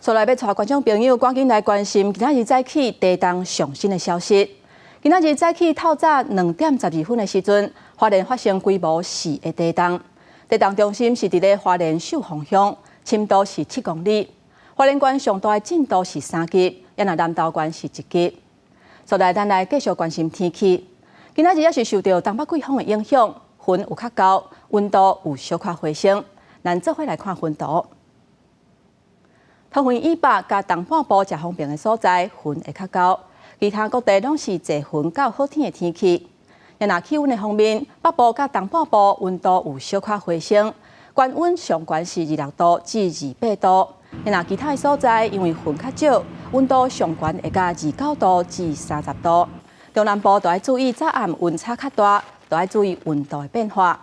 所來欲帶觀眾朋友趕緊來關心今仔日早起地動上新的消息。今仔日早起透早2點12分的時陣，花蓮發生規模4的地動。地動中心是佇咧花蓮秀峰鄉，深度是7公里。花蓮縣上大的震度是3級，啊若南投縣是1級。所來，咱來繼續關心天氣。今仔日也是受著東北季風的影響，雲有較厚，溫度有小可回升。咱做伙來看雲圖。桃園以北佮東半部誠方便的所在，雲會較厚；其他各地攏是濟雲到好天的天氣。若氣溫的方面，北部佮東半部溫度有小可回升，高溫上懸是26度至28度。若其他的所在，因為雲較少，溫度上懸會到29度至30度。中南部都愛注意早暗溫差較大，都愛注意溫度的變化。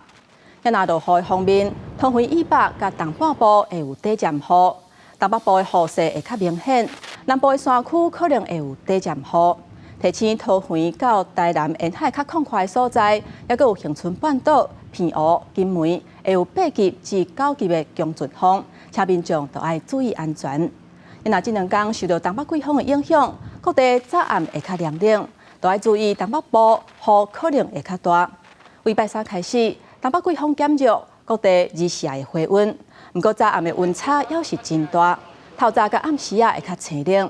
若落雨的方面，桃園以北佮東半部會有短暫雨。東北部的雨勢會較明顯，南部的山區可能會有短暫雨。提醒桃園到台南沿海較曠闊的所在，猶閣有恆春半島、澎湖、金門，會有8級至9級的強陣風，請民眾都愛注意安全。若這兩工受到東北季風的影響，各地早暗會較涼冷，都愛注意東北部雨可能會較大。禮拜三開始，東北季風減弱，各地日時會回溫。毋過早暗的溫差猶是真大，透早佮暗時仔會較清冷。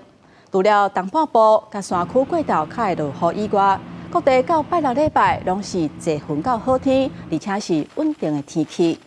除了東半部佮山區過晝較會落雨以外，各地到拜六禮拜攏是濟雲到好天，而且是穩定的天氣。